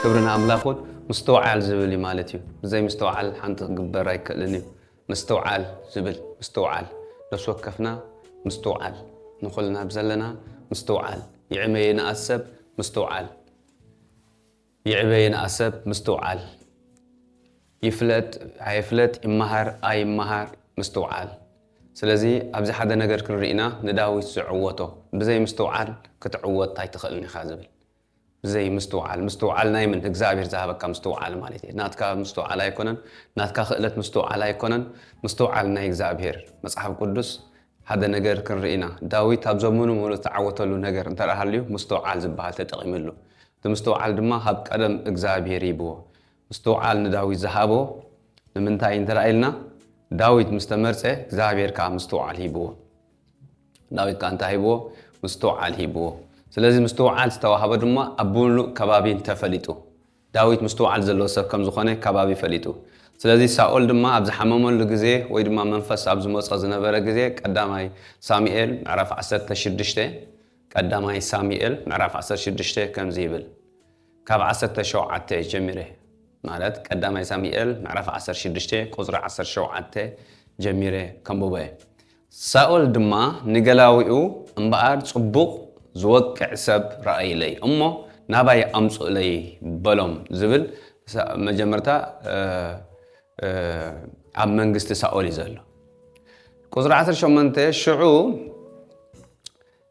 ክብሪ ንኣምላኽ ይኹን። ምስትውዓል ዝብል እዩ ማለት እዩ። ብዘይ ምስትውዓል ሓንቲ ክግበር ኣይክእልን እዩ። ምስትውዓል ዝብል፣ ምስትውዓል፣ ነፍሲ ወከፍና ምስትውዓል፣ ንኹልና ብዘለና ምስትውዓል፣ ይዕመ ይንኣስ ሰብ ምስትውዓል፣ ይዕበ ይንኣስ ሰብ ምስትውዓል፣ ይፍለጥ ኣይፍለጥ፣ ይመሃር ኣይመሃር ምስትውዓል። ስለዚ ኣብዚ ሓደ ነገር ክንርኢ ኢና፣ ንዳዊት ዝዕወቶ፣ ብዘይ ምስትውዓል ክትዕወት ኣይትኽእልን ኢኻ ዝብል። ብዘይ ምስትውዓል፣ ምስትውዓል ናይ ምን? እግዚኣብሔር ዝሃበካ ምስትውዓል ማለት እዩ። ናትካ ምስትውዓል ኣይኮነን፣ ናትካ ክእለት ምስትውዓል ኣይኮነን፣ ምስትውዓል ናይ እግዚኣብሔር። መጽሓፍ ቅዱስ ሓደ ነገር ክንርኢ ኢና። ዳዊት ኣብ ዘመኑ ሙሉእ ዝተዓወተሉ ነገር እንተ ደኣ ሃልዩ፣ ምስትውዓል ዝበሃል ተጠቒምሉ። እቲ ምስትውዓል ድማ ካብ ቀደም እግዚኣብሔር ሂብዎ። ምስትውዓል ንዳዊት ዝሃቦ ንምንታይ እንተ ደኣ ኢልና፣ ዳዊት ምስ ተመርጸ እግዚኣብሔር ከኣ ምስትውዓል ሂብዎ። ዳዊት ከኣ እንታይ ሂብዎ? ምስትውዓል ሂብዎ። ስለዚ ምስትውዓል ዝተዋህቦ ድማ ኣብ ምሉእ ከባቢ ተፈሊጡ። ዳዊት ምስትውዓል ዘለዎ ሰብ ከም ዝኾነ ከባቢ ፈሊጡ። ስለዚ ሳኦል ድማ ኣብ ዝሓመመሉ ግዜ ወይ ድማ መንፈስ ኣብ ዝመጾ ዝነበረ ግዜ፣ ቀዳማይ ሳሙኤል ምዕራፍ ዓሰርተ ሽዱሽተ፣ ቀዳማይ ሳሙኤል ምዕራፍ ዓሰርተ ሽዱሽተ ከምዚ ይብል፣ ካብ ዓሰርተ ሸውዓተ ጀሚረ፣ ማለት ቀዳማይ ሳሙኤል ምዕራፍ ዓሰርተ ሽዱሽተ ቁጽሪ ዓሰርተ ሸውዓተ ጀሚረ ከንብቦ እየ። ሳኦል ድማ ንገላዊኡ እምበኣር ጽቡቕ ዝወቅዕ ሰብ ረኣይለይ እሞ ናባይ ኣምጽኡለይ በሎም ዝብል ሳ-፣ መጀመርታ፣ እ፣ እ፣ ኣብ መንግስቲ ሳኦል እዩ ዘሎ። ቁጽሪ ዓሰርተ ሸሞንተ፣ ሽዑ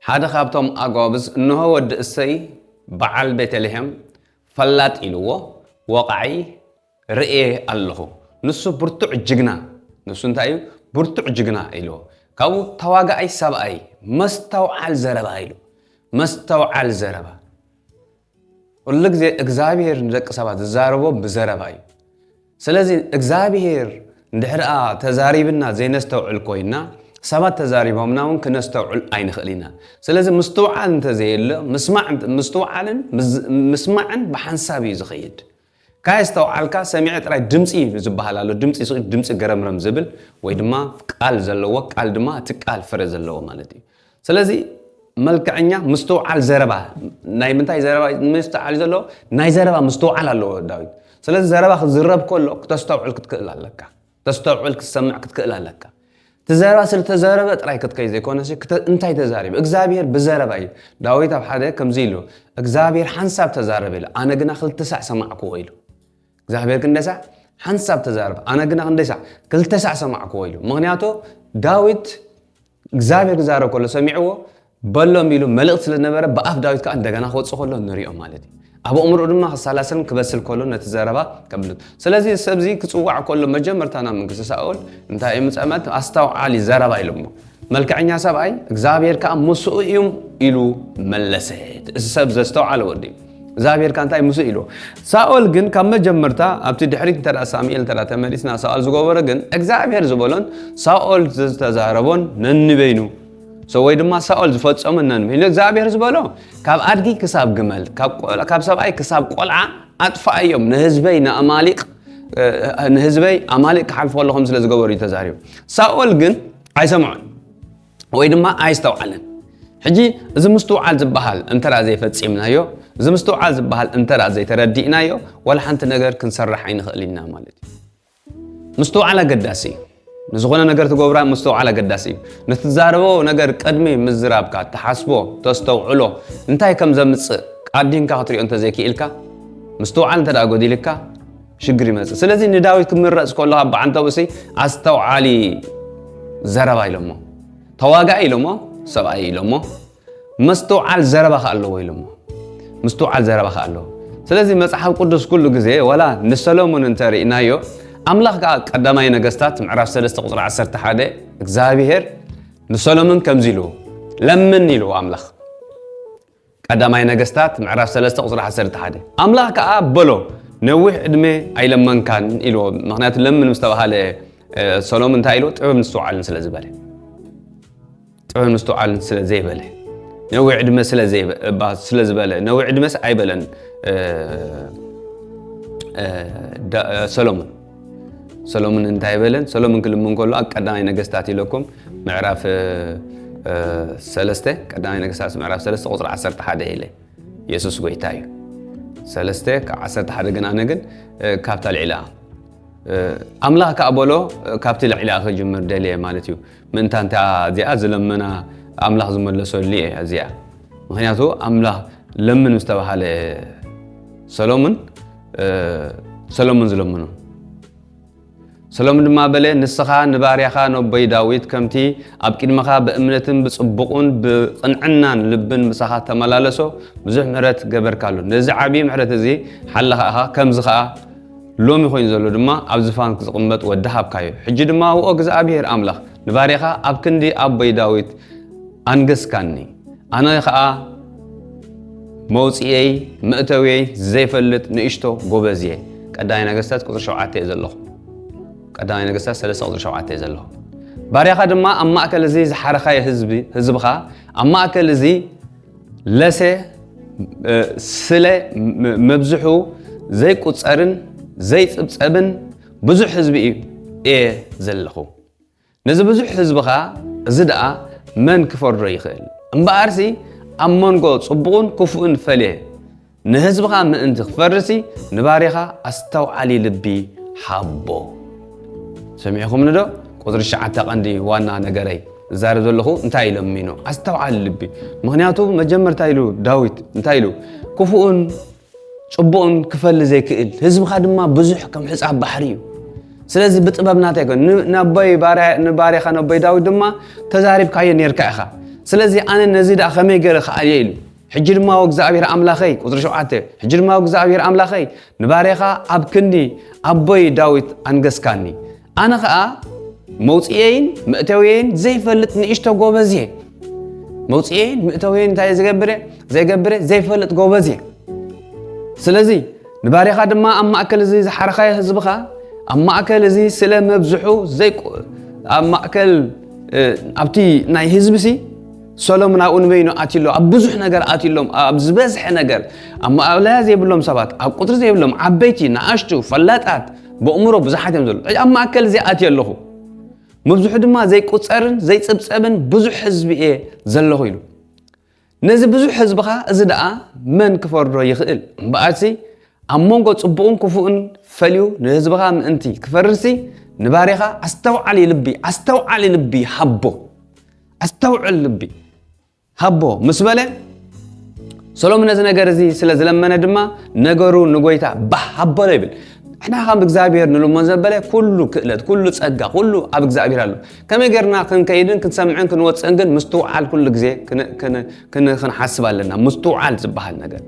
ሓደ ካብቶም ኣጓብዝ፣ "እንሆ ወዲ እሰይ በዓል ቤተልሔም ፈላጥ" ኢልዎ፣ "ወቓዒ ርእየ ኣለኹ። ንሱ ብርቱዕ ጅግና"፣ ንሱ እንታይ እዩ? ብርቱዕ ጅግና ኢልዎ። ካብኡ ተዋጋኣይ ሰብኣይ፣ መስተውዓል ዘረባ ኢሉ። መስተውዓል ዘረባ። ኩሉ ግዜ እግዚኣብሔር ንደቂ ሰባት ዝዛረቦም ብዘረባ እዩ። ስለዚ እግዚኣብሔር እንድሕር ደኣ ተዛሪብና ዘይነስተውዕል ኮይና፣ ሰባት ተዛሪቦምና እውን ክነስተውዕል ኣይንኽእል ኢና። ስለዚ ምስትውዓል እንተዘየሎ፣ ምስማዕ፣ ምስትውዓልን ምስ-፣ ምስማዕን ብሓንሳብ እዩ ዝኸይድ። ካየስተውዓልካ ሰሚዐ ጥራይ ድምፂ ዝበሃል ኣሎ፣ ድምፂ ስቕ፣ ድምፂ ገረምረም ዝብል ወይ ድማ ቃል ዘለዎ፣ ቃል ድማ እቲ ቃል ፍረ ዘለዎ ማለት እዩ። ስለዚ መልክዐኛ ምስትውዓል ዘረባ፣ ናይ ምንታይ ዘረባ ምስትውዓል ዘለዎ? ናይ ዘረባ ምስትውዓል ኣለዎ ዳዊት። ስለዚ ዘረባ ክዝረብ ከሎ ክተስተውዕል ክትክእል ኣለካ። ተስተውዕል ክትሰምዕ ክትክእል ኣለካ። እቲ ዘረባ ስለ ተዘረበ ጥራይ ክትከይ ዘይኮነሲ፣ ክተ-፣ እንታይ ተዛሪቡ? እግዚኣብሔር ብዘረባ እዩ። ዳዊት ኣብ ሓደ ከምዚ ኢሉ፣ "እግዚኣብሔር ሓንሳብ ተዛረበ" ኢሉ፣ "ኣነ ግና ክልተ ሳዕ ሰማዕክዎ" ኢሉ። እግዚኣብሔር ክንደይ ሳዕ ሓንሳብ ተዛረበ፣ ኣነ ግና ክንደይ ሳዕ? ክልተ ሳዕ ሰማዕክዎ ኢሉ። ምኽንያቱ ዳዊት እግዚኣብሔር ክዛረብ ከሎ ሰሚዕዎ፣ በሎም ኢሉ መልእኽቲ ስለ ዝነበረ፣ ብኣፍ ዳዊት ከኣ እንደገና ክወጽእ ከሎ ንሪኦ ማለት እዩ። ኣብ ኣእምሮኡ ድማ ክሰላሰልን ክበስል ከሎ ነቲ ዘረባ ከብልጥ። ስለዚ ሰብዚ ክጽዋዕ ከሎ መጀመርታ ናብ መንግስቲ ሳኦል እንታይ እዩ ምጸመት? ኣስተውዓሊ ዘረባ ኢሎሞ። መልክዐኛ ሰብኣይ እግዚኣብሔር ከኣ ምስኡ እዩ ኢሉ መለሰ። እዚ ሰብ ዘስተውዓለ ወዲ እዩ። እግዚኣብሔር ከኣ እንታይ ምስኡ ኢሉ? ሳኦል ግን ካብ መጀመርታ ኣብቲ ድሕሪት እንተ ደኣ ሳሙኤል እንተ ደኣ ተመሊስና ሳኦል ዝገበሮ ግን እግዚኣብሔር ዝበሎን ሳኦል ዝተዛረቦን ነንበይኑ። ሰ-፣ ወይ ድማ ሳኦል ዝፈጸሞ ነንበይኑ። እግዚኣብሔር ዝበሎ ካብ ኣድጊ ክሳብ ግመል፣ ካብ ቆል-፣ ካብ ሰብኣይ ክሳብ ቆልዓ ኣጥፍኣዮም፣ ንህዝበይ ንኣማሊቅ፣ እ፣ ንህዝበይ ኣማሊቅ ክሓልፉ ከለኹም ስለ ዝገበሩ እዩ ተዛሪቡ። ሳኦል ግን ኣይሰምዖን ወይ ድማ ኣይስተውዓለን። ሕጂ እዚ ምስትውዓል ዝበሃል እንተ ደኣ ዘይፈጺምናዮ፣ እዚ ምስትውዓል ዝበሃል እንተ ደኣ ዘይተረዲእናዮ፣ ዋላ ሓንቲ ነገር ክንሰርሕ ኣይንኽእል ኢና ማለት እዩ። ምስትውዓል ኣገዳሲ እዩ። ንዝኾነ ነገር ትገብራ ምስትውዓል ኣገዳሲ እዩ። ንትዛረቦ ነገር ቅድሚ ምዝራብካ፣ ትሓስቦ፣ ተስተውዕሎ፣ እንታይ ከም ዘምጽእ ኣዲንካ ክትሪኦ እንተዘይክኢልካ፣ ምስትውዓል እንተ ደኣ ጎዲልካ፣ ሽግር ይመጽእ። ስለዚ ንዳዊት ክምረጽ ከሎ ኣብ በዓንተኡ እሲ ኣስተውዓሊ ዘረባ ኢሎሞ። ተዋጋኢ ኢሎሞ፣ ሰብኣይ ኢሎሞ። መስተውዓል ዘረባ ከኣ ኣለዎ ኢሎሞ። ምስትውዓል ዘረባ ከኣ ኣለዎ። ስለዚ መጽሓፍ ቅዱስ ኩሉ ግዜ፣ ዋላ ንሰሎሞን እንተ ርኢናዮ፣ ኣምላኽ ከኣ ቀዳማይ ነገስታት ምዕራፍ ሰለስተ ቁጽሪ ዓሰርተ ሓደ፣ እግዚኣብሔር ንሰሎሞን ከምዚ ኢልዎ፣ "ለምን" ኢልዎ ኣምላኽ። ቀዳማይ ነገስታት ምዕራፍ ሰለስተ ቁጽሪ ዓሰርተ ሓደ። ኣምላኽ ከኣ በሎ፣ "ነዊሕ ዕድመ ኣይለመንካን" ኢልዎ። ምኽንያቱ ለምን ምስ ተባሃለ፣ እ፣ ሰሎሞን እንታይ ኢልዎ? ጥበብን ምስትውዓልን ስለ ዝበለ። ጥበብን ምስትውዓልን ስለ ዘይበለ። ነዊሕ ዕድመ ስለ ዘይበ-፣ እባ ስለ ዝበለ። ነዊሕ ዕድመስ ኣይበለን፣ እ፣ እ፣ ዳ-፣ እ፣ ሰሎሞን። ሰሎሞን እንታይ በለን? ሰሎሞን ክልምን ከሎ ኣብ ቀዳማይ ነገስታት ኢለኩም ምዕራፍ፣ እ፣ እ፣ ሰለስተ፣ ቀዳማይ ነገስታት ምዕራፍ ሰለስተ ቁጽሪ ዓሰርተ ሓደ ኢለ። የሱስ ጎይታ እዩ። ሰለስተ ካብ ዓሰርተ ሓደ ግን ኣነ ግን ካብታ ልዕሊኣ ኣምላኽ ከኣ በሎ ካብቲ ልዕሊኣ ክጅምር ደልየ ማለት እዩ። ምእንታ እንታ እዚኣ ዝለመና ኣምላኽ ዝመለሰሉ እየ እዚኣ። ምክንያቱ ኣምላኽ ለምን ምስ ተባሃለ ሰሎሙን ሰሎሙን ዝለምኖ ሰሎም ድማ በለ፣ ንስኻ ንባርያኻ ነቦይ ዳዊት ከምቲ ኣብ ቅድመኻ ብእምነትን ብጽቡቕን ብቕንዕናን ልብን ምሳኻ ተመላለሶ ብዙሕ ምሕረት ገበርካሉ። ነዚ ዓብዪ ምሕረት እዚ ሓለኻ ኢኻ። ከምዚ ኸኣ ሎሚ ኮይኑ ዘሎ ድማ ኣብ ዝፋንክ ዝቕመጥ ወዲ ሃብካዮ። ሕጂ ድማ ውኦ እግዚኣብሔር ኣምላኽ ንባርያኻ ኣብ ክንዲ ኣቦይ ዳዊት ኣንገስካኒ። ኣነ ኸኣ መውፅኤይ መእተውየይ ዘይፈልጥ ንእሽቶ ጎበዝ እየ። ቀዳማይ ነገስታት ቁፅሪ ሸውዓተ እየ ዘለኹ። ቀዳማይ ነገስታት ሰለስተ ቁፅሪ ሸውዓተ እየ ዘለኹ። ባርያኻ ድማ ኣብ ማእከል እዚ ዝሓረኻዮ ህዝቢ ህዝብኻ ኣብ ማእከል እዚ ለሰ ስለ መብዝሑ ዘይቁፀርን ዘይፅብፀብን ብዙሕ ህዝቢ እየ ዘለኹ። ነዚ ብዙሕ ህዝብኻ እዚ ደኣ መን ክፈርዶ ይኽእል? እምበኣርሲ ኣብ መንጎ ጽቡቕን ክፉእን ፈልየ ንህዝብኻ ምእንቲ ክፈርድሲ ንባርያኻ ኣስተውዓሊ ልቢ ሃቦ። ሰሚዕኹምኒ ዶ? ቁጽሪ ትሽዓተ ቀንዲ ዋና ነገረይ እዛረብ ዘለኹ እንታይ ኢሎምኒ ነው? ኣስተውዓሊ ልቢ። ምኽንያቱ መጀመርታ ኢሉ ዳዊት እንታይ ኢሉ? ክፉእን ጽቡቕን ክፈሊ ዘይክእል ህዝብኻ ድማ ብዙሕ ከም ሕጻብ ባሕሪ እዩ። ስለዚ ብጥበብ ናታ ኣይኮን ንኣቦይ ንባርያኻ ነቦይ ዳዊት ድማ ተዛሪብካዮ ነርካ ኢኻ። ስለዚ ኣነ ነዚ ደኣ ከመይ ገይረ ክኣልዮ ኢሉ። ሕጂ ድማ እግዚኣብሔር ኣምላኸይ ቁፅሪ ሸውዓተ ሕጂ ድማ እግዚኣብሔር ኣምላኸይ ንባርያኻ ኣብ ክንዲ ኣቦይ ዳዊት ኣንገስካኒ። ኣነ ኸኣ መውፅኤይን መእተውየይን ዘይፈልጥ ንእሽቶ ጎበዝ እየ። መውፅኤይን መእተውየይን እንታይ ዝገብር እየ ዘይገብር እየ ዘይፈልጥ ጎበዝ እየ። ስለዚ ንባርያኻ ድማ ኣብ ማእከል እዚ ዝሓረኻዮ ህዝብኻ ኣብ ማእከል እዚ ስለ መብዝሑ ዘይቁ ኣብ ማእከል ኣብቲ ናይ ህዝቢ ሲ ሰሎሞን ኣብኡ ንበይኑ ኣትሎ ኣብ ብዙሕ ነገር ኣትሎም ኣብ ዝበዝሐ ነገር ኣብ ማእለያ ዘይብሎም ሰባት ኣብ ቁፅሪ ዘይብሎም ዓበይቲ ንኣሽቱ ፈላጣት ብእምሮ ብዙሓት እዮም ዘሎ ኣብ ማእከል እዚ ኣትየ ኣለኹ። መብዝሑ ድማ ዘይቁፀርን ዘይፅብፀብን ብዙሕ ህዝቢ እየ ዘለኹ ኢሉ። ነዚ ብዙሕ ህዝብኻ እዚ ደኣ መን ክፈርዶ ይኽእል? እምበኣርሲ ኣብ መንጎ ጽቡቕን ክፉእን ፈልዩ ንህዝብኻ ምእንቲ ክፈርድሲ ንባርያኻ ኣስተውዓሊ ልቢ ኣስተውዓሊ ልቢ ሃቦ። ኣስተውዕል ልቢ ሃቦ ምስ በለ ሰሎሞን ነዚ ነገር እዚ ስለ ዝለመነ ድማ ነገሩ ንጎይታ ባህ ሃበሎ ይብል። ንሕና ከም እግዚኣብሔር ንልሞ ዘበለ ኩሉ ክእለት ኩሉ ጸጋ ኩሉ ኣብ እግዚኣብሔር ኣሎ። ከመይ ጌርና ክንከይድን ክንሰምዕን ክንወፅእን ግን ምስትውዓል ኩሉ ግዜ ክንሓስብ ኣለና። ምስትውዓል ዝበሃል ነገር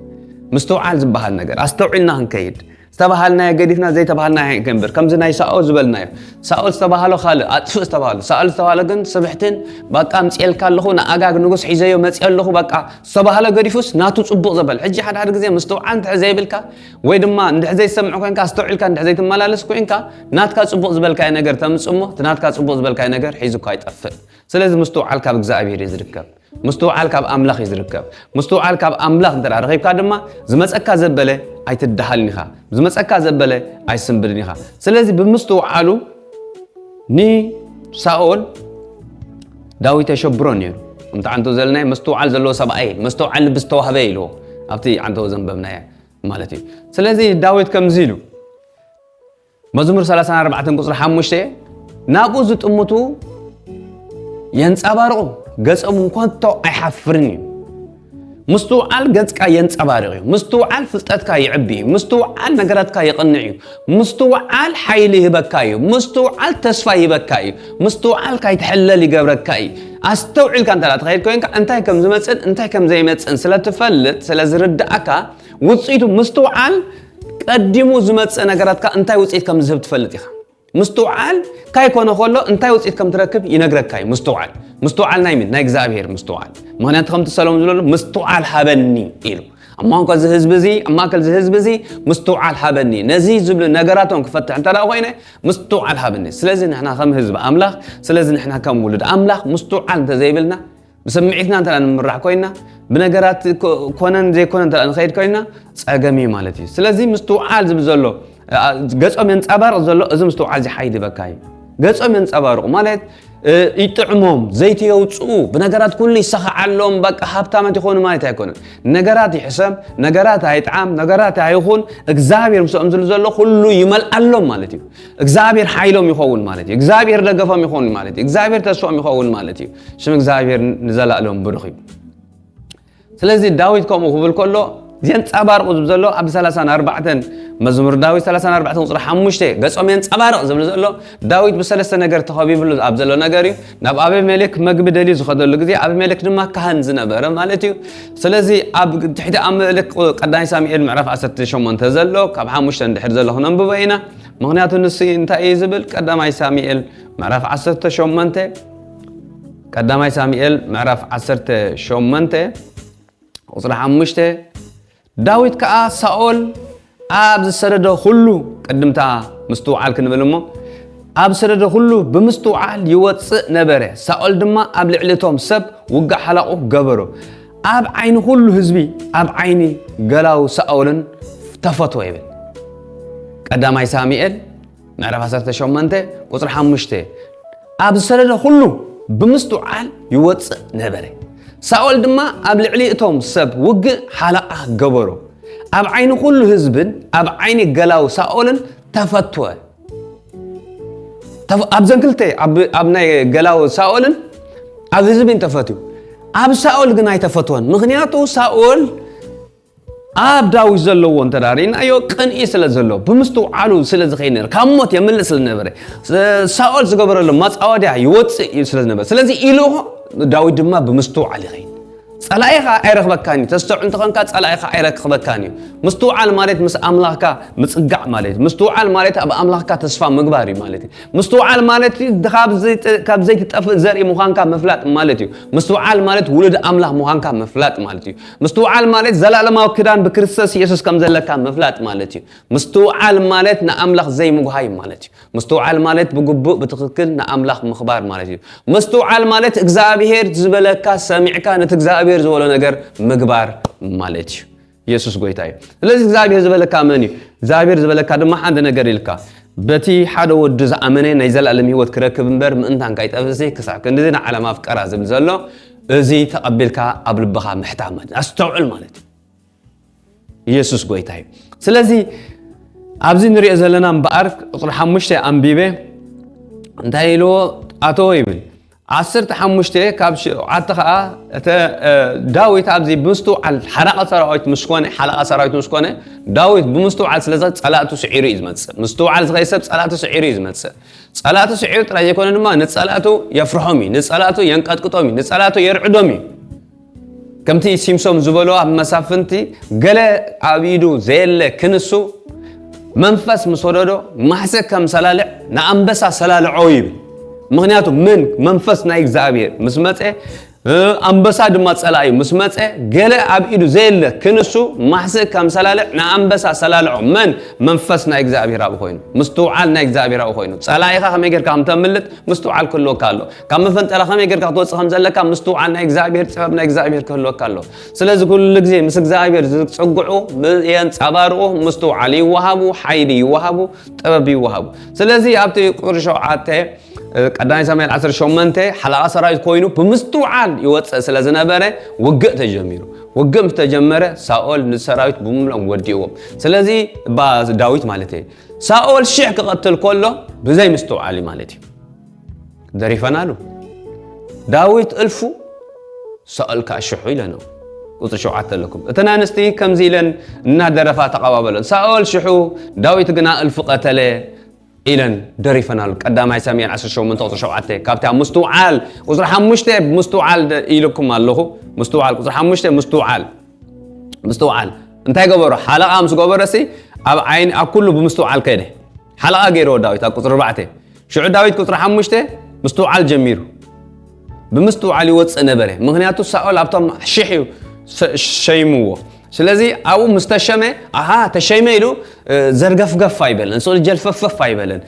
ምስትውዓል ዝበሃል ነገር ኣስተውዒልና ክንከይድ ዝተባሃልናዮ ገዲፍና ዘይተባሃልናዮ ክንብር ከምዚ ናይ ሳኦል ዝበልናዮ ሳኦል ዝተባሃሎ ካልእ ኣጥፍእ ዝተባሃሎ ሳኦል ዝተባሃሎ ግን ስብሕትን በቃ ምፅኤልካ ኣለኹ ንኣጋግ ንጉስ ሒዘዮ መፅእ ኣለኹ በቃ ዝተባሃሎ ገዲፉስ ናቱ ፅቡቕ ዘበል ሕጂ ሓደ ሓደ ግዜ ምስትውዓል እንተ ዘይብልካ ወይ ድማ እንድሕ ዘይሰምዕ ኮንካ ኣስተውዒልካ እንድሕ ዘይትመላለስ ኮንካ ናትካ ፅቡቕ ዝበልካዮ ነገር ተምፅእ እሞ እቲ ናትካ ፅቡቕ ዝበልካዮ ነገር ሒዙካ ይጠፍእ። ስለዚ ምስትውዓል ካብ እግዚኣብሔር እዩ ዝርከብ። ምስትውዓል ካብ ኣምላኽ እዩ ዝርከብ። ምስትውዓል ካብ ኣምላኽ እንተ ረኺብካ ድማ ዝመፀካ ዘበለ ኣይትደሃልን ኢኻ። ዝመፀካ ዘበለ ኣይስንብድን ኢኻ። ስለዚ ብምስትውዓሉ ንሳኦል ዳዊት የሸብሮ ነይሩ። እንተ ዓንቶ ዘለናይ ምስትውዓል ዘለዎ ሰብኣይ መስተውዓል ልቢ ዝተዋህበ ኢልዎ ኣብቲ ዓንቶ ዘንበብናዮ ማለት እዩ። ስለዚ ዳዊት ከምዚ ኢሉ መዝሙር ሰላሳን ኣርባዕተን ቁፅሪ ሓሙሽተ ናብኡ ዝጥምቱ የንፀባርቑ ገፆም እንኮንቶ ኣይሓፍርን እዩ። ምስትውዓል ገፅካ የንፀባርቕ እዩ። ምስትውዓል ፍልጠትካ ይዕቢ እዩ። ምስትውዓል ነገራትካ የቕንዕ እዩ። ምስትውዓል ሓይሊ ይህበካ እዩ። ምስትውዓል ተስፋ ይህበካ እዩ። ምስትውዓል ካይትሕለል ይገብረካ እዩ። ኣስተውዒልካ እንተ ትኸይድ ኮይንካ እንታይ ከም ዝመፅእን እንታይ ከም ዘይመፅእን ስለ ትፈልጥ ስለ ዝርድኣካ ውፅኢቱ ምስትውዓል ቀዲሙ ዝመፅእ ነገራትካ እንታይ ውፅኢት ከም ዝህብ ትፈልጥ ኢኻ። ምስትውዓል ካይኮነ ከሎ እንታይ ውፅኢት ከም ትረክብ ይነግረካ እዩ። ምስትውዓል ምስትውዓል ናይ ምን ናይ እግዚኣብሔር ምስትውዓል። ምክንያቱ ከምቲ ሰሎሞን ዝብለሉ ምስትውዓል ሃበኒ ኢሉ ኣብ ማንኮ እዚ ህዝቢ እዚ ኣብ ማእከል እዚ ህዝቢ እዚ ምስትውዓል ሃበኒ ነዚ ዝብሉ ነገራቶም ክፈትሕ እንተ ደኣ ኮይነ ምስትውዓል ሃበኒ። ስለዚ ንሕና ከም ህዝቢ ኣምላኽ ስለዚ ንሕና ከም ውሉድ ኣምላኽ ምስትውዓል እንተዘይብልና ብስምዒትና እንተ ንምራሕ ኮይና ብነገራት ኮነን ዘይኮነ እንተ ንኸይድ ኮይና ፀገም እዩ ማለት እዩ። ስለዚ ምስትውዓል ዝብል ዘሎ ገፆም የንፀባርቕ ዘሎ እዚ ምስትውዓል እዚ ሓይሊ ይበካ እዩ። ገፆም የንፀባርቑ ማለት ይጥዕሞም፣ ዘይቲ የውፅኡ፣ ብነገራት ኩሉ ይሰኻዓሎም። በቃ ሃብታማት ይኾኑ ማለት ኣይኮነን። ነገራት ይሕሰም፣ ነገራት ኣይጥዓም፣ ነገራት ኣይኹን፣ እግዚኣብሔር ምስኦም ዝሉ ዘሎ ኩሉ ይመልኣሎም ማለት እዩ። እግዚኣብሔር ሓይሎም ይኸውን ማለት እዩ። እግዚኣብሔር ደገፎም ይኸውን ማለት እዩ። እግዚኣብሔር ተስፎም ይኸውን ማለት እዩ። ሽም እግዚኣብሔር ንዘላለም ብሩኽ እዩ። ስለዚ ዳዊት ከምኡ ክብል ከሎ የንጸባርቑ ዝብል ዘሎ ኣብ ሰላሳን ኣርባዕተን፣ መዝሙር ዳዊት ሰላሳን ኣርባዕተን ቁጽሪ ሓሙሽተ ገጾም የንጸባርቕ ዝብል ዘሎ ዳዊት ብሰለስተ ነገር ተኸቢብሉ ኣብ ዘሎ ነገር እዩ። ናብ ኣቤሜሌክ መግቢ ደልዩ ዝኸደሉ ግዜ፣ ኣቤሜሌክ ድማ ካህን ዝነበረ ማለት እዩ። ስለዚ ኣብ ትሕቲ ኣመልክ ቀዳማይ ሳሙኤል ምዕራፍ ዓሰርተ ሸሞንተ ዘሎ ካብ ሓሙሽተ እንድሕር ዘሎ ክነንብቦ ኢና። ምኽንያቱ ንሱ እንታይ እዩ ዝብል? ቀዳማይ ሳሙኤል ምዕራፍ ዓሰርተ ሸሞንተ፣ ቀዳማይ ሳሙኤል ምዕራፍ ዓሰርተ ሸሞንተ ቁጽሪ ሓሙሽተ፣ ዳዊት ከኣ ሳኦል ኣብ ዝሰደዶ ኩሉ፣ ቅድምታ ምስትውዓል ክንብል እሞ፣ ኣብ ዝሰደዶ ኩሉ ብምስትውዓል ይወጽእ ነበረ። ሳኦል ድማ ኣብ ልዕሊ እቶም ሰብ ውግእ ሓላቑ ገበሮ። ኣብ ዓይኒ ኩሉ ህዝቢ፣ ኣብ ዓይኒ ገላው ሳኦልን ተፈትወ ይብል። ቀዳማይ ሳሙኤል ምዕራፍ ዓሰርተ ሸሞንተ ቁጽሪ ሓሙሽተ፣ ኣብ ዝሰደዶ ኩሉ ብምስትውዓል ይወጽእ ነበረ። ሳኦል ድማ ኣብ ልዕሊ እቶም ሰብ ውግእ ሓለቓ ገበሮ። ኣብ ዓይኒ ኩሉ ህዝብን ኣብ ዓይኒ ገላው ሳኦልን ተፈትወ። ተፍ-፣ ኣብዘን ክልተ፣ ኣብ፣ ኣብ ናይ ገላው ሳኦልን ኣብ ህዝብን ተፈትዩ። ኣብ ሳኦል ግን ኣይተፈትወን። ምኽንያቱ ሳኦል ኣብ ዳዊት ዘለዎ እንተ ርኢናዮ ቅንኢ ስለ ዘሎ፣ ብምስትውዓሉ ስለ ዝኸይድ ነይሩ፣ ካብ ሞት የምልጥ ስለ ነበረ፣ ሳኦል ዝገበረሉ መጻወድያ ይወጽእ እዩ ስለ ዝነበረ፣ ስለዚ ኢሉ ዳዊት ድማ ብምስትውዓል ይኸይድ። ጸላኢኻ ኣይረኽበካን እዩ። ተስተውዕል እንተኾንካ ጸላኢኻ ኣይረኽበካን እዩ። ምስትውዓል ማለት ምስ ኣምላኽካ ምጽጋዕ ማለት እዩ። ምስትውዓል ማለት ኣብ ኣምላኽካ ተስፋ ምግባር እዩ ማለት እዩ። ምስትውዓል ማለት ካብ ዘይጥ-፣ ካብ ዘይትጠፍእ ዘርኢ ምዃንካ ምፍላጥ ማለት እዩ። ምስትውዓል ማለት ውሉድ ኣምላኽ ምዃንካ ምፍላጥ ማለት እዩ። ምስትውዓል ማለት ዘላለማዊ ክዳን ብክርስቶስ የሱስ ከም ዘለካ ምፍላጥ ማለት እዩ። ምስትውዓል ማለት ንኣምላኽ ዘይምጉሃይ ማለት እዩ። ምስትውዓል ማለት ብግቡእ ብትኽክል ንኣምላኽ ምኽባር ማለት እዩ። ምስትውዓል ማለት እግዚኣብሔር ዝበለካ ሰሚዕካ ነቲ እግዚኣብሔር ዝበሎ ነገር ምግባር ማለት እዩ። የሱስ ጎይታ እዩ። ስለዚ እግዚኣብሔር ዝበለካ መን እዩ? እግዚኣብሔር ዝበለካ ድማ ሓንቲ ነገር ኢልካ፣ በቲ ሓደ ወዱ ዝኣመነ ናይ ዘላለም ህይወት ክረክብ እምበር ምእንታን ካይጠፍእሲ ክሳብ ክንድዚ ንዓለም ኣፍቀራ ዝብል ዘሎ፣ እዚ ተቐቢልካ ኣብ ልብኻ ምሕታም ማለት እዩ። ኣስተውዕል ማለት እዩ። ኢየሱስ ጎይታ እዩ። ስለዚ ኣብዚ ንሪኦ ዘለና እምበኣር ቁጽሪ ሓሙሽተ ኣንቢበ እንታይ ኢልዎ ኣተዎ ይብል። ዓሰርተ ሓሙሽተ ካብ ሸውዓተ ኸዓ እተ፣ እ፣ ዳዊት ኣብዚ ብምስትውዓል ሓለቓ ሰራዊት ምስ ኮነ፣ ሓለቓ ሰራዊት ምስ ኮነ፣ ዳዊት ብምስትውዓል ስለ ዝኸ-፣ ጸላእቱ ስዒሩ እዩ ዝመጽእ። ምስትውዓል ዝኸይ ሰብ ጸላእቱ ስዒሩ እዩ ዝመጽእ። ጸላእቱ ስዒሩ ጥራይ ዘይኮነ ድማ ንጸላእቱ የፍርሖም እዩ፣ ንጸላእቱ የንቀጥቅጦም እዩ፣ ንጸላእቱ የርዕዶም እዩ። ከምቲ ሲምሶም ዝበሎ ኣብ መሳፍንቲ፣ ገለ ኣብ ኢዱ ዘየለ ክንሱ መንፈስ ምስ ወረዶ ማሕስእ ከም ሰላልዕ ንኣንበሳ ሰላልዖ ይብል። ምኽንያቱ ምን መንፈስ ናይ እግዚኣብሔር ምስ መጸ፣ እ፣ ኣንበሳ ድማ ጸላኢ ምስ መጸ፣ ገለ ኣብ ኢዱ ዘየለ ክንሱ ማሕስእ ከም ሰላልዕ ንኣንበሳ ሰላልዖ። መን? መንፈስ ናይ እግዚኣብሔር ኣብኡ ኮይኑ፣ ምስትውዓል ናይ እግዚኣብሔር ኣብኡ ኮይኑ፣ ጸላኢኻ ከመይ ጌርካ ከም ተምልጥ ምስትውዓል ክህልወካ ኣሎ። ካብ መፈንጠላ ከመይ ጌርካ ክትወጽእ ከም ዘለካ ምስትውዓል ናይ እግዚኣብሔር፣ ጥበብ ናይ እግዚኣብሔር ክህልወካ ኣሎ። ስለዚ ኩሉ ግዜ ምስ እግዚኣብሔር ዝጽግዑ፣ ም-፣ የንጸባርቑ፣ ምስትውዓል ይወሃቡ፣ ሓይሊ ይወሃቡ፣ ጥበብ ይወሃቡ። ስለዚ ኣብቲ ቁጽሪ ሸውዓተ፣ እ፣ ቀዳማይ ሳሙኤል ዓሰርተ ሸሞንተ ሓለቓ ሰራዊት ኮይኑ ብምስትውዓል ይወጽእ ስለ ዝነበረ ውግእ ተጀሚሩ። ውግእ ምስ ተጀመረ ሳኦል ንሰራዊት ብምልኦም ወዲእዎም። ስለዚ ባ-፣ ዳዊት ማለት እዩ። ሳኦል ሽሕ ክቐትል ከሎ ብዘይ ምስትውዓል እዩ ማለት እዩ። ደሪፈናሉ። ዳዊት እልፉ፣ ሳኦል ከኣ ሽሑ ኢለና። ቁጽሪ ሸውዓተ ኣለኩም። እተን ኣንስቲ ከምዚ ኢለን እናደረፋ ተቐባበለን። ሳኦል ሽሑ፣ ዳዊት ግና እልፉ ቀተለ ኢለን ደሪፈናሉ። ቀዳማይ ሳሙኤል ዓሰርተ ሸሞንተ ቁጽሪ ሸውዓተ። ካብቲ ኣብ ምስትውዓል ቁጽሪ ሓሙሽተ ምስትውዓል ደ-፣ ኢልኩም ኣለኹ። ምስትውዓል ቁጽሪ ሓሙሽተ ምስትውዓል። ምስትውዓል። እንታይ ገበሮ? ሓለቓ ምስ ገበረሲ ኣብ ዓይኒ፣ ኣብ ኩሉ ብምስትውዓል ከይደ። ሓለቓ ገይርዎ ዳዊት ኣብ ቁጽሪ ኣርባዕተ። ሽዑ ዳዊት ቁጽሪ ሓሙሽተ ምስትውዓል ጀሚሩ። ብምስትውዓል ይወጽእ ነበረ። ምኽንያቱ ሳኦል ኣብቶም ሽሕ እዩ ሰ-፣ ሸይምዎ። ስለዚ ኣብኡ ምስ ተሸመ፣ ኣሃ፣ ተሸይመ ኢሉ፣ እ፣ ዘርገፍገፍ ኣይበለን። ንሱ ጀልፈፈፍ ኣይበለን።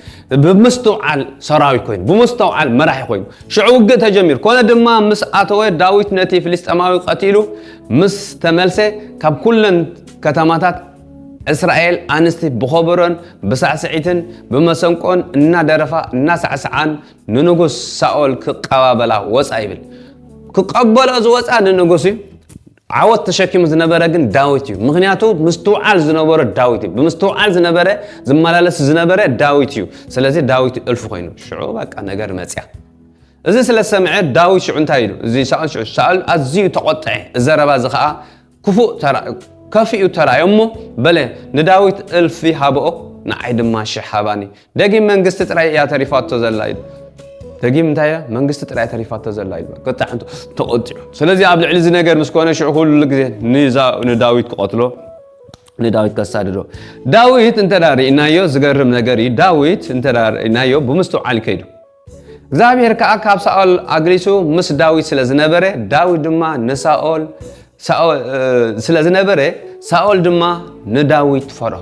ብምስትውዓል ሰራዊት ኮይኑ፣ ብምስትውዓል መራሒ ኮይኑ። ሽዑ ውግእ ተጀሚሩ። ኮነ ድማ ምስ ኣተወ ዳዊት ነቲ ፍልስጤማዊ ቀቲሉ ምስ ተመልሰ ካብ ኩለን ከተማታት እስራኤል ኣንስቲ ብኸበሮን ብሳዕስዒትን ብመሰንቆን እናደረፋ እናሳዕስዓን ንንጉስ ሳኦል ክቀባበላ ወፃ ይብል። ክቀበሎ ዝወፃ ንንጉስ እዩ። ዓወት ተሸኪሙ ዝነበረ ግን ዳዊት እዩ። ምክንያቱ ምስትውዓል ዝነበሮ ዳዊት እዩ። ብምስትውዓል ዝነበረ ዝመላለስ ዝነበረ ዳዊት እዩ። ስለዚ ዳዊት እልፉ ኮይኑ ሽዑ በቃ ነገር መፅያ። እዚ ስለ ዝሰምዐ ዳዊት ሽዑ እንታይ ኢሉ? እዚ ሳኦል ሽዑ ሳኦል ኣዝዩ ተቆጥዐ። እዚ ዘረባ እዚ ከዓ ክፉእ ተራ- ከፊኡ ተራእዮ እሞ በለ ንዳዊት እልፊ ሃብኦ ንዓይ ድማ ሽሕ ሃባኒ። ደጊም መንግስቲ ጥራይ እያ ተሪፋቶ ዘላ ኢሉ። ደጊም እንታይ እያ? መንግስቲ ጥራይ ተሪፋቶ ዘላ ኢሉ። ቁጣዕ እንተ ተቆጢዑ። ስለዚ ኣብ ልዕሊ እዚ ነገር ምስ ኮነ ሽዑ ኩሉ ግዜ ንዛ- ንዳዊት ክቐትሎ ንዳዊት ከሳድዶ። ዳዊት እንተ ርኢናዮ ዝገርም ነገር እዩ። ዳዊት እንተ ርኢናዮ ብምስትውዓል ከይዱ። እግዚኣብሔር ከዓ ካብ ሳኦል ኣግሊሱ ምስ ዳዊት ስለ ዝነበረ ዳዊት ድማ ንሳኦል ሳኦል ስለ ዝነበረ ሳኦል ድማ ንዳዊት ፈርሆ።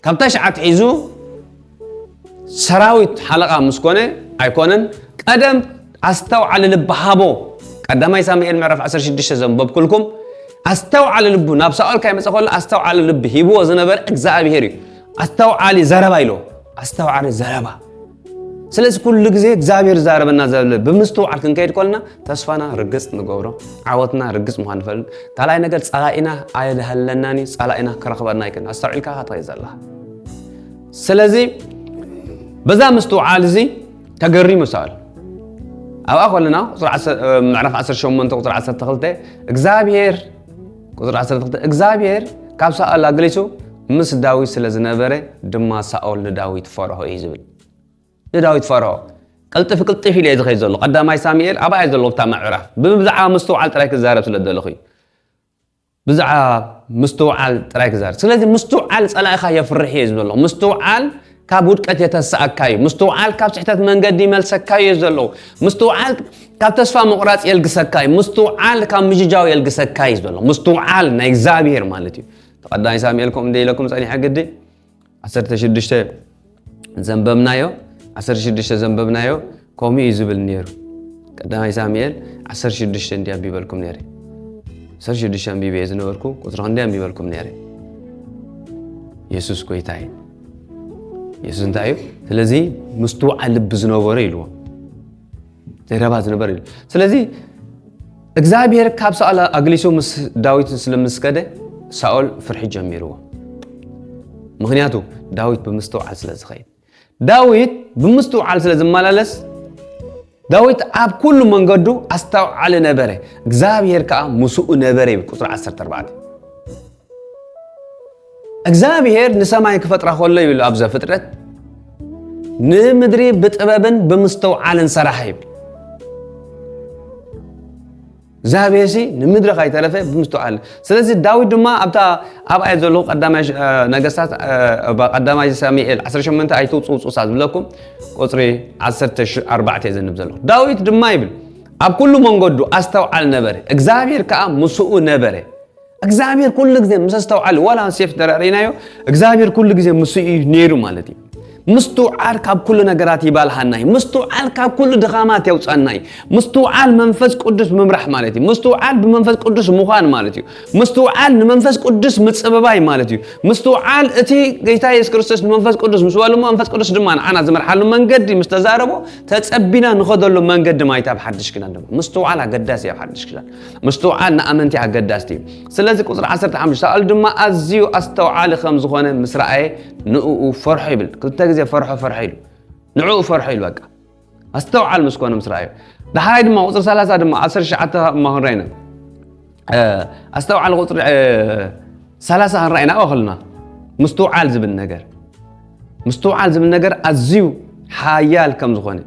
ካብ ታሽዓት ሒዙ ሰራዊት ሓለቓ ምስ ኮነ ኣይኮነን። ቀደም ኣስተውዓሊ ልቢ ሃቦ። ቀዳማይ ሳሙኤል ምዕራፍ ዓሰርተ ሽዱሽተ ዘንበብኩልኩም ኣስተውዓሊ ልቡ ናብ ሳኦል ካይመፀ ከሎ ኣስተውዓሊ ልቢ ሂብዎ ዝነበረ እግዚኣብሔር እዩ። ኣስተውዓሊ ዘረባ ኢሎ ኣስተውዓሊ ዘረባ። ስለዚ ኩሉ ግዜ እግዚኣብሔር ዛረበና ዘለ ብምስትውዓል ክንከይድ ከልና ተስፋና ርግፅ ንገብሮ፣ ዓወትና ርግፅ ምዃን ንፈልጥ። ካልኣይ ነገር ፀላኢና ኣይደሃለናን እዩ። ፀላኢና ክረኽበና ይክን ኣስተውዒልካ ትኸይድ ዘለኻ። ስለዚ በዛ ምስትውዓል እዚ ተገሪሙ ሳኦል ኣብኣ ከለና ምዕራፍ ዓሰርተ ሸሞንተ ቁፅሪ ዓሰርተ ክልተ እግዚኣብሔር ቁፅሪ ዓሰርተ ክልተ እግዚኣብሔር ካብ ሳኦል ኣግሊሱ ምስ ዳዊት ስለ ዝነበረ ድማ ሳኦል ንዳዊት ፈርሆ እዩ ዝብል። ንዳዊት ፈርሆ ቅልጥፍ ቅልጥፍ ኢለ ዝኸይ ዘሎ ቀዳማይ ሳሙኤል ኣብኣ እዩ ዘሎ ብታ ምዕራፍ ብብዛዕባ ምስትውዓል ጥራይ ክዛረብ ስለ ዘለኹ እዩ። ብዛዕባ ምስትውዓል ጥራይ ክዛረብ ስለዚ ምስትውዓል ፀላኢኻ የፍርሕ እየ ዝብሎ ምስትውዓል ካብ ውድቀት የተሰኣካ እዩ ምስትውዓል ካብ ስሕተት መንገዲ ይመልሰካ እዩ ዘሎ ምስትውዓል ካብ ተስፋ ምቑራፅ የልግሰካ እዩ ምስትውዓል ካብ ምጅጃው የልግሰካ እዩ ዝብሎ ምስትውዓል ናይ እግዚኣብሔር ማለት እዩ። ተቐዳሚ ሳሙኤል ከምኡ እንደ ኢለኩም ፀኒሐ ግዲ ዓሰርተ ሽዱሽተ ዘንበብናዮ ዓሰርተ ሽዱሽተ ዘንበብናዮ ከምኡ እዩ ዝብል ነይሩ። ቀዳማይ ሳሙኤል ዓሰርተ ሽዱሽተ እንዲ ኣንቢበልኩም ነይረ። ዓሰርተ ሽዱሽተ ኣንቢበ እየ ዝነበርኩ ቁፅሪ ክንደይ ኣንቢበልኩም ነይረ። የሱስ ጎይታ እዩ። የሱስ እንታይ እዩ? ስለዚ ምስትውዓል ልቢ ዝነበሮ ኢልዎ ዘረባ ዝነበር እዩ። ስለዚ እግዚኣብሔር ካብ ሳኦል ኣግሊሱ ምስ ዳዊት ስለምስከደ ሳኦል ፍርሒ ጀሚርዎ። ምክንያቱ ዳዊት ብምስትውዓል ስለ ዝኸይድ ዳዊት ብምስትውዓል ስለ ዝመላለስ ዳዊት ኣብ ኩሉ መንገዱ ኣስተውዓሊ ነበረ እግዚኣብሔር ከዓ ምስኡ ነበረ ይብል ቁፅሪ ዓሰርተ ኣርባዕተ። እግዚኣብሔር ንሰማይ ክፈጥራ ከሎ ይብል ኣብ ዘፍጥረት ንምድሪ ብጥበብን ብምስተውዓልን ሰራሕ ይብል። እግዚኣብሔር ሲ ንምድሪ ካይተረፈ ብምስተውዓል ስለዚ ዳዊት ድማ ኣብታ ኣብኣየ ዘለኹ ቀዳማይ ነገስታት ቀዳማይ ሳሙኤል ዓሰርተ ሸሞንተ ኣይትውፅውፁ ሳ ዝብለኩም ቁፅሪ ዓሰርተ ኣርባዕተ ዘንብ ዘለኹ ዳዊት ድማ ይብል ኣብ ኩሉ መንገዱ ኣስተውዓል ነበረ እግዚኣብሔር ከዓ ምስኡ ነበረ። እግዚኣብሔር ኩሉ ግዜ ምስ ኣስተውዓል ዋላ ሴፍ ተራእናዮ እግዚኣብሔር ኩሉ ግዜ ምስ እዩ ነይሩ ማለት እዩ። ምስትውዓል ካብ ኩሉ ነገራት ይባልሃና እዩ። ምስትውዓል ካብ ኩሉ ድኻማት የውፃና እዩ። ምስትውዓል መንፈስ ቅዱስ ምምራሕ ማለት እዩ። ምስትውዓል ብመንፈስ ቅዱስ ምዃን ማለት እዩ። ምስትውዓል ንመንፈስ ቅዱስ ምፅብባይ ማለት እዩ። ምስትውዓል እቲ ጌታ የሱስ ክርስቶስ ንመንፈስ ቅዱስ ምስ በልሞ መንፈስ ቅዱስ ድማ ንዓና ዝመርሓሉ መንገዲ ምስ ተዛረቦ ተፀቢና ንኸደሉ መንገዲ ማይታ ኣብ ሓድሽ ኪዳን ድማ ምስትውዓል ኣገዳሲ ኣብ ሓድሽ ኪዳን ምስትውዓል ንኣመንቲ ኣገዳስቲ እዩ። ስለዚ ቁፅሪ ዓሰርተ ሓሙሽተ ሳኦል ድማ ኣዝዩ ኣስተውዓሊ ከም ዝኾነ ምስ ረኣየ ንእኡ ፈርሖ ይብል። ክልተ ግዜ ፈርሖ ፈርሖ ኢሉ ንዕኡ ፈርሖ ኢሉ በቃ ኣስተውዓል ምስ ኮነ ምስ ረኣዮ። ዳሕራይ ድማ ቁፅሪ ሰላሳ ድማ ዓሰርተ ትሽዓተ እማ ክንረኣይና ኣስተውዓል ቁፅሪ ሰላሳ ክንረኣይና ኣብኣ ከለና ምስትውዓል ዝብል ነገር ምስትውዓል ዝብል ነገር ኣዝዩ ሓያል ከም ዝኾነ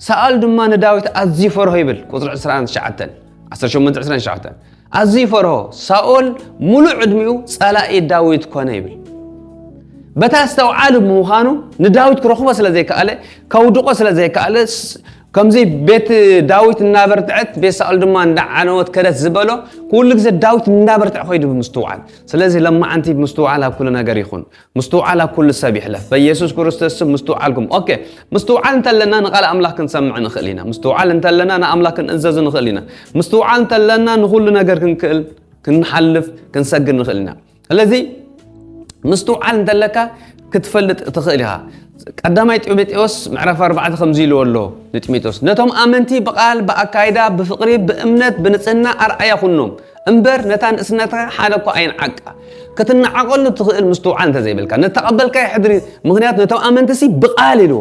ሳኦል ድማ ንዳዊት ኣዝዩ ፈርሆ ይብል ቁፅሪ ዕስራን ትሽዓተን ዓሰርተ ሸሞንተ ዕስራን ትሽዓተን ኣዝዩ ፈርሆ ሳኦል ሙሉእ ዕድሚኡ ፀላኢ ዳዊት ኮነ ይብል። በታ ኣስተውዓሊ ብምዃኑ ንዳዊት ክረኽቦ ስለ ዘይከኣለ ከውድቆ ስለ ዘይከኣለ ከምዚ ቤት ዳዊት እናበርትዐት ቤት ሳኦል ድማ እንዳዓነወት ከደት ዝበሎ ኩሉ ግዜ ዳዊት እንዳበርትዐ ኮይዱ ብምስትውዓል ስለዚ ለማዓንቲ ምስትውዓል ኣብ ኩሉ ነገር ይኹን ምስትውዓል ኣብ ኩሉ ሰብ ይሕለፍ በኢየሱስ ክርስቶስ ስም ምስትውዓልኩም ኦኬ ምስትውዓል እንተለና ንቃል ኣምላኽ ክንሰምዕ ንኽእል ኢና ምስትውዓል እንተለና ንኣምላኽ ክንእዘዝ ንኽእል ኢና ምስትውዓል እንተለና ንኹሉ ነገር ክንክእል ክንሓልፍ ክንሰግድ ንኽእል ኢና። ስለዚ ምስትውዓል እንተለካ ክትፈልጥ ትኽእል ኢኻ። ቀዳማይ ጢሞቴዎስ ምዕራፍ ኣርባዕተ ከምዚ ኢልዎ ኣሎ ንጢሞቴዎስ፣ ነቶም ኣመንቲ ብቓል፣ ብኣካይዳ፣ ብፍቕሪ፣ ብእምነት፣ ብንጽህና ኣርኣያ ኩኖም እምበር ነታ ንእስነትካ ሓደ እኳ ኣይንዓቃ። ክትነዓቐሉ ትኽእል ምስትውዓል እንተዘይብልካ፣ ነተቐበልካዮ ሕድሪ፣ ምኽንያቱ ነቶም ኣመንትሲ ብቓል ኢልዎ።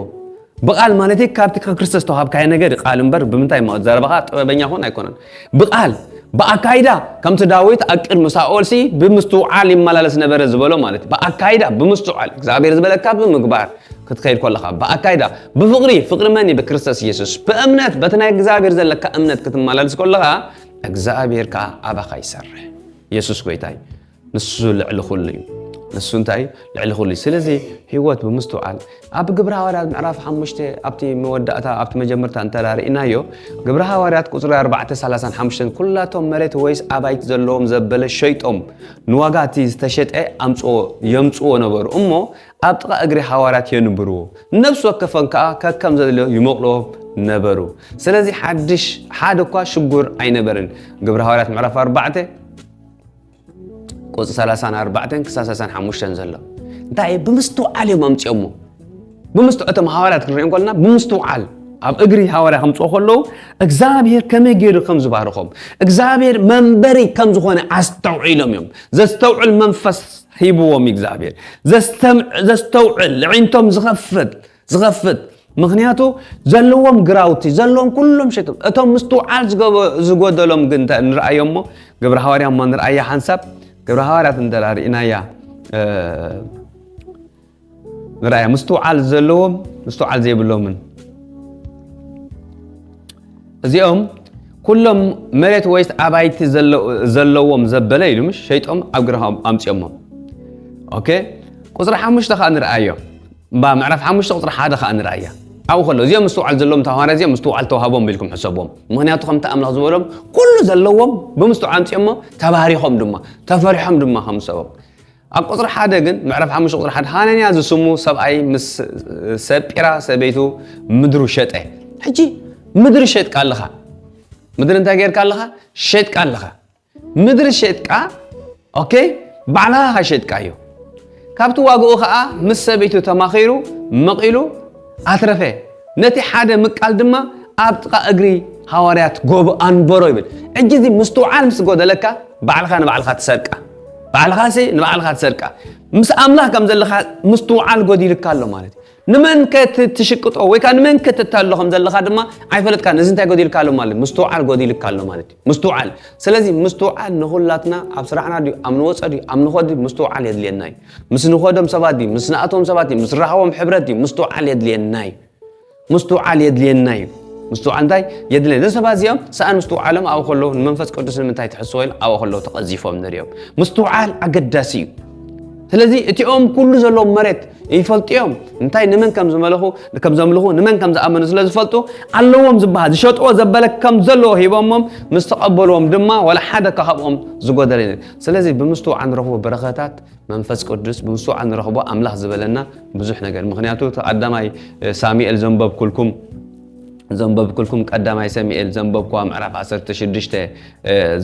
ብቓል ማለት እዩ ካብቲ ካብ ክርስቶስ ተዋሃብካዮ ነገር እዩ። ቃል እምበር ብምንታይ ማ-፣ ዘረባኻ ጥበበኛ ኹን ኣይኮነን። ብቓል፣ ብኣካይዳ፣ ከምቲ ዳዊት ኣብ ቅድሚ ሳኦልሲ ብምስትውዓል ይመላለስ ነበረ ዝበሎ ማለት እዩ። ብኣካይዳ፣ ብምስትውዓል፣ እግዚኣብሔር ዝበለካ ብምግባር ክትኸይድ ከለኻ፣ ብኣካይዳ፣ ብፍቕሪ፣ ፍቕሪ መን እዩ? ብክርስቶስ ኢየሱስ። ብእምነት፣ በቲ ናይ እግዚኣብሔር ዘለካ እምነት ክትመላለስ ከለኻ፣ እግዚኣብሔር ከኣ ኣባኻ ይሰርሕ። ኢየሱስ ጎይታ እዩ። ንሱ ልዕሊ ኩሉ እዩ። ንሱ እንታይ እዩ? ልዕሊ ኩሉ እዩ። ስለዚ ህይወት ብምስትውዓል ኣብ ግብረ ሃዋርያት ምዕራፍ ሓሙሽተ ኣብቲ መወዳእታ ኣብቲ መጀመርታ እንተ ርኢናዮ ግብረ ሃዋርያት ቁጽሪ ኣርባዕተ ሰላሳን ሓሙሽተን ኩላቶም መሬት ወይስ ኣባይቲ ዘለዎም ዘበለ ሸይጦም ንዋጋ እቲ ዝተሸጠ ኣምጽዎ የምጽዎ ነበሩ እሞ ኣብ ጥቓ እግሪ ሃዋርያት የንብርዎ ነፍሲ ወከፎም ከኣ ከከም ዘድልዮ ይመቕልዎ ነበሩ። ስለዚ ሓድሽ ሓደ እኳ ሽጉር ኣይነበርን። ግብረ ሃዋርያት ምዕራፍ ኣርባዕተ ቁጽሪ ሰላሳን ኣርባዕተን ክሳብ ሰላሳን ሓሙሽተን ዘሎ እንታይ ብምስትውዓል እዮም ኣምጺኦሞ። ብምስትውዓል እቶም ሃዋርያት ክንሪኦም ከለና ብምስትውዓል ኣብ እግሪ ሃዋርያ ከምጽኦ ከለዉ እግዚኣብሔር ከመይ ገይሩ ከም ዝባርኾም እግዚኣብሔር መንበሪ ከም ዝኾነ ኣስተውዒሎም እዮም። ዘስተውዕል መንፈስ ሂብዎም እግዚኣብሔር ዘስተውዕል ልዕንቶም ዝኸፍት ዝኸፍት ምክንያቱ ዘለዎም ግራውቲ ዘለዎም ኩሎም ሸይጦም እቶም ምስትውዓል ዝጎደሎም ግን ንርኣዮ እሞ ግብረ ሃዋርያ እሞ ንርኣያ ሓንሳብ ግብረ ሃዋርያት እንተ ርኢናያ ንርኣያ ምስትውዓል ዘለዎም ምስትውዓል ዘይብሎምን እዚኦም ኩሎም መሬት ወይስ ኣባይቲ ዘለዎም ዘበለ ኢሉ ምሽ ሸይጦም ኣብ ግርሃም ኣምፅኦሞ ኦኬ ቁፅሪ ሓሙሽተ ከዓ ንርኣዮ እባ ምዕራፍ ሓሙሽተ ቁፅሪ ሓደ ከዓ ንርኣያ ኣብኡ ከሎ እዚኦም ምስትውዓል ዘለዎም ተዋህረ እዚኦም ምስትውዓል ተዋህቦም ኢልኩም ሕሰቦም ምክንያቱ ከምቲ ኣምላኽ ዝበሎም ኩሉ ዘለዎም ብምስትውዓል ኣምፅኦሞ ተባሪኾም ድማ ተፈሪሖም ድማ ከም ሰቦም ኣብ ቁፅሪ ሓደ ግን ምዕራፍ ሓሙሽተ ቁፅሪ ሓደ ሃነንያ ዝስሙ ሰብኣይ ምስ ሰጲራ ሰበይቱ ምድሩ ሸጠ ሕጂ ምድሪ ሸጥካ ኣለኻ ምድሪ እንታይ ጌርካ ኣለኻ ሸጥካ ኣለኻ ምድሪ ሸጥካ ኦኬ ባዕልኻ ሸጥካ እዩ ካብቲ ዋግኡ ከዓ ምስ ሰበይቱ ተማኺሩ መቒሉ ኣትረፈ ነቲ ሓደ ምቃል ድማ ኣብ ጥቓ እግሪ ሃዋርያት ጎብ ኣንበሮ ይብል ሕጂ እዚ ምስትውዓል ምስ ጎደለካ ባዕልኻ ንባዕልኻ ትሰርቃ ባዕልኻሲ ንባዕልኻ ትሰርቃ ምስ ኣምላኽ ከም ዘለኻ ምስትውዓል ጎዲልካ ኣሎ ማለት እዩ ንመን ከ ትሽቅጦ ወይ ከዓ ንመን ከ ትታሎ ከም ዘለኻ ድማ ኣይፈለጥካን እዚ እንታይ ጎዲልካ ኣሎ ማለት ምስትውዓል ጎዲልካ ኣሎ ማለት እዩ ምስትውዓል ስለዚ ምስትውዓል ንኹላትና ኣብ ስራሕና ድዩ ኣብ ንወፀ ድዩ ኣብ ንኸድ ድዩ ምስትውዓል የድልየና እዩ ምስ ንኸዶም ሰባት ድዩ ምስ ንኣቶም ሰባት ድዩ ምስ ረሃቦም ሕብረት ድዩ ምስትውዓል የድልየና እዩ ምስትውዓል የድልየና እዩ ምስትውዓል እንታይ የድልየና እዞም ሰባት እዚኦም ሰኣን ምስትውዓሎም ኣብኡ ከለዉ ንመንፈስ ቅዱስ ንምንታይ ትሕስዎ ኢሉ ኣብኡ ከለዉ ተቐዚፎም ንሪኦም ምስትውዓል ኣገዳሲ እዩ ስለዚ እቲኦም ኩሉ ዘለዎም መሬት ይፈልጡ እዮም እንታይ ንመን ከም ዝመለኹ ከም ዘምልኹ ንመን ከም ዝኣመኑ ስለ ዝፈልጡ ኣለዎም ዝበሃል ዝሸጥዎ ዘበለ ከም ዘለዎ ሂቦሞም ምስ ተቐበልዎም ድማ ዋላ ሓደ ካብኦም ዝጎደለ የለን ስለዚ ብምስትውዓል ንረኽቦ በረኸታት መንፈስ ቅዱስ ብምስትውዓል ንረኽቦ ኣምላኽ ዝበለና ብዙሕ ነገር ምክንያቱ እቲ ቀዳማይ ሳሙኤል ዘንበብኩልኩም ዘንበብኩልኩም ቀዳማይ ሳሙኤል ዘንበብኩዋ ምዕራፍ ዓሰርተ ሽዱሽተ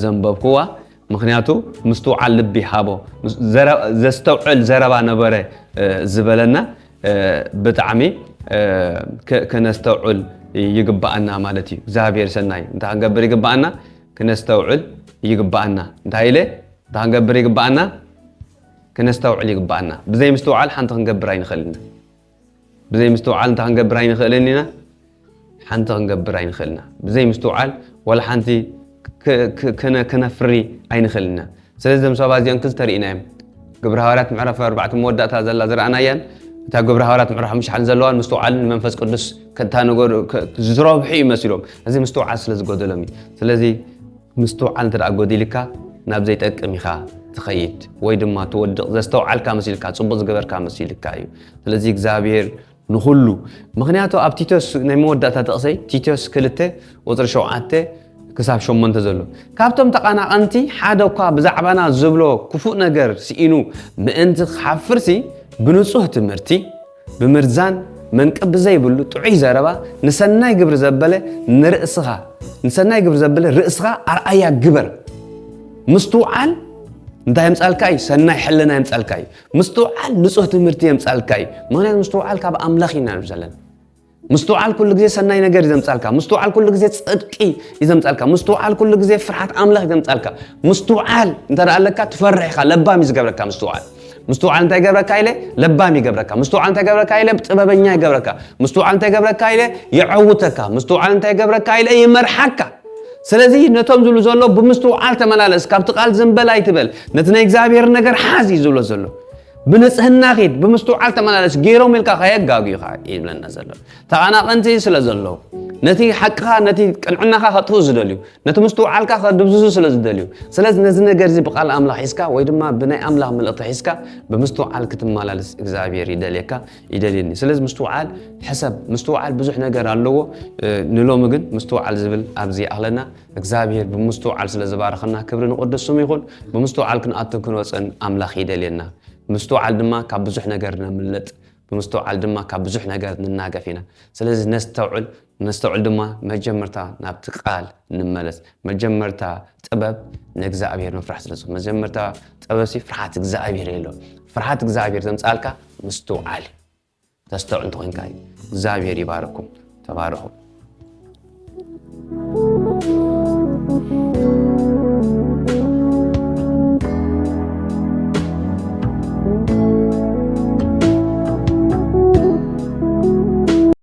ዘንበብኩዋ ምክንያቱ ምስትውዓል ልቢ ሃቦ ዘስተውዕል ዘረባ ነበረ ዝበለና ብጣዕሚ ከነስተውዕል ይግባኣና ማለት እዩ እግዚኣብሔር ሰናይ እንታይ ክንገብር ይግባኣና ክነስተውዕል ይግባኣና እንታይ ኢለ እንታይ ክንገብር ይግባኣና ክነስተውዕል ይግባኣና ብዘይ ምስትውዓል ሓንቲ ክንገብር ኣይንኽእልን ብዘይ ምስትውዓል እንታይ ክንገብር ኣይንኽእልን ኢና ሓንቲ ክንገብር ኣይንኽእልና ብዘይ ምስትውዓል ዋላ ሓንቲ ከነፍሪ ኣይንኽእልና ስለዚ ዞም ሰባት እዚኦም ክልተ ርኢናዮም ግብረ ሃዋርያት ምዕራፍ ኣርባዕተ መወዳእታ ዘላ ዝረኣናያን እታ ግብረ ሃዋርያት ምዕራፍ ሓሙሽተ ዘለዋን ምስትውዓልን መንፈስ ቅዱስ ከታ ነገሩ ዝረብሑ እዩ መሲሎም እዚ ምስትውዓል ስለ ዝጎደሎም እዩ ስለዚ ምስትውዓል እንተ ጎዲልካ ናብ ዘይጠቅም ኢኻ ትኸይድ ወይ ድማ ትወድቕ ዘስተውዓልካ መሲልካ ጽቡቕ ዝገበርካ መሲልካ እዩ ስለዚ እግዚኣብሔር ንኹሉ ምኽንያቱ ኣብ ቲቶስ ናይ መወዳእታ ጥቕሰይ ቲቶስ ክልተ ቁፅሪ ሸውዓተ ክሳብ ሸሞንተ ዘሎ ካብቶም ተቐናቐንቲ ሓደ እኳ ብዛዕባና ዝብሎ ክፉእ ነገር ስኢኑ ምእንቲ ክሓፍርሲ ብንጹህ ትምህርቲ ብምርዛን መንቅቢ ዘይብሉ ጥዑይ ዘረባ ንሰናይ ግብሪ ዘበለ ንርእስኻ ንሰናይ ግብሪ ዘበለ ርእስኻ ኣርኣያ ግበር ምስትውዓል እንታይ የምጻልካ እዩ? ሰናይ ሕልና የምጻልካ እዩ። ምስትውዓል ንጹህ ትምህርቲ የምጻልካ እዩ። ምክንያቱ ምስትውዓል ካብ ኣምላኽ ኢና ዘለና። ምስትውዓል ኩሉ ግዜ ሰናይ ነገር እዩ ዘምጻልካ። ምስትውዓል ኩሉ ግዜ ጽድቂ እዩ ዘምጻልካ። ምስትውዓል ኩሉ ግዜ ፍርሓት ኣምላኽ እዩ ዘምጻልካ። ምስትውዓል እንተ ደኣ ኣለካ ትፈርሕ ኢኻ። ለባም እዩ ዝገብረካ ምስትውዓል። ምስትውዓል እንታይ ይገብረካ ኢለ? ለባም ይገብረካ። ምስትውዓል እንታይ ይገብረካ ኢለ? ጥበበኛ ይገብረካ። ምስትውዓል እንታይ ይገብረካ ኢለ? የዐውተካ። ምስትውዓል እንታይ ይገብረካ ኢለ? ይመርሓካ። ስለዚ ነቶም ዝብሉ ዘሎ ብምስትውዓል ተመላለስ፣ ካብቲ ቃል ዝንበል ኣይትበል፣ ነቲ ናይ እግዚኣብሔር ነገር ሓዝ እዩ ዝብሎ ዘሎ። ብንጽህና ኺድ፣ ብምስትውዓል ተመላለስ፣ ገይሮም ኢልካ ከየጋግዩኻ ይብለና ዘሎ። ተቐናቐንቲ ስለ ዘለዉ፣ ነቲ ሓቅኻ፣ ነቲ ቅንዕናኻ ከጥፍኡ ዝደልዩ፣ ነቲ ምስትውዓልካ ከድብዝዙ ስለ ዝደልዩ። ስለዚ ነዚ ነገር እዚ ብቃል ኣምላኽ ሒዝካ ወይ ድማ ብናይ ኣምላኽ መልእኽቲ ሒዝካ ብምስትውዓል ክትመላለስ እግዚኣብሔር ይደልየካ፣ ይደልየኒ። ስለዚ ምስትውዓል ሕሰብ፣ ምስትውዓል ብዙሕ ነገር ኣለዎ። እ፣ ንሎሚ ግን ምስትውዓል ዝብል ኣብዚ ይኣኽለና። እግዚኣብሔር ብምስትውዓል ስለ ዝባረኸና ክብሪ ንቕዱስ ስሙ ይኹን። ብምስትውዓል ክንኣትን ክንወፅን ኣምላኽ ይደልየና። ምስትውዓል ድማ ካብ ብዙሕ ነገር ነምልጥ፣ ብምስትውዓል ድማ ካብ ብዙሕ ነገር ንናገፍ ኢና። ስለዚ ነስተውዕል። ነስተውዕል ድማ መጀመርታ ናብቲ ቃል ንመለስ። መጀመርታ ጥበብ ንእግዚኣብሔር ምፍራሕ ስለ ዝኾነ፣ መጀመርታ ጥበብሲ ፍርሃት እግዚኣብሔር የሎ። ፍርሃት እግዚኣብሔር ዘምጻልካ ምስትውዓል እዩ። ተስተውዕል እንተኾይንካ እዩ። እግዚኣብሔር ይባርኩም። ተባረኹ።